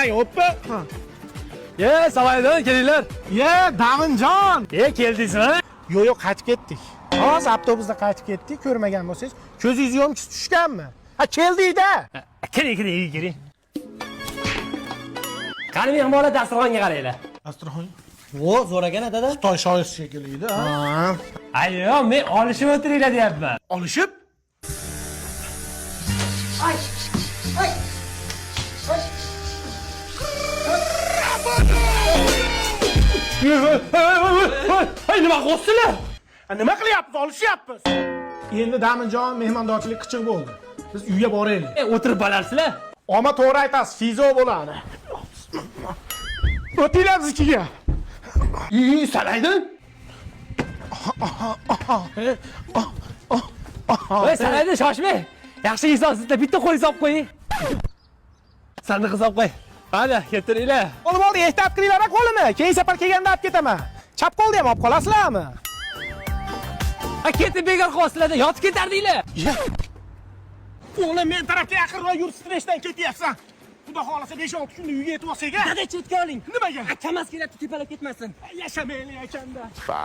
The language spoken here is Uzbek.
Oppa. Ye, Savoydan kelinglar. Ye, Daminjon. Ye, keldingizmi? Yo'q, yo'q, qaytib ketdik. Hozir avtobusda qaytib ketdik, ko'rmagan bo'lsangiz, ko'zingiz yo'mkisi tushganmi? Ha, keldik-da. Kiring, kiring, uyga kiring. Qani mehmonlar, dasturxonga qaranglar. Dasturxon O, zo'r ekan dada. Xitoy shoir shekilli-da. Ha. Ayyo, men olishib o'tiringlar deyapman. Olishib? Ay, nima qilyapsizlar? Ha, nima qilyapmiz? Olishyapmiz. Endi Daminjon mehmondorchilik qichiq bo'ldi. Biz uyga boraylik. E, o'tirib balarsizlar. Oma to'g'ri aytasiz, fizo bo'ladi. O'tinglar biznikiga. Uy, salaydi. Voy, salaydi, shoshmang. Yaxshi insonsizlar, bitta qo'y solib qo'ying. Sandiqqa solib qo'y. Qani, keltiringlar. Olib oldi, ehtiyot qilinglar qo'lini. Keyin safar kelganda olib ketaman. Chap qo'lni ham olib qolasizlarmi? Ha, ketib bekor qilyapsizlar, yotib ketardinglar. O'g'lim, men tarafga yaqinroq yur, stressdan ketyapsan. Xudo xohlasa 5-6 kunda uyga yetib olsak-a. Dada, chetga oling. Nimaga? Kamaz kelyapti, tepalab ketmasin. Yashamaylik akanda.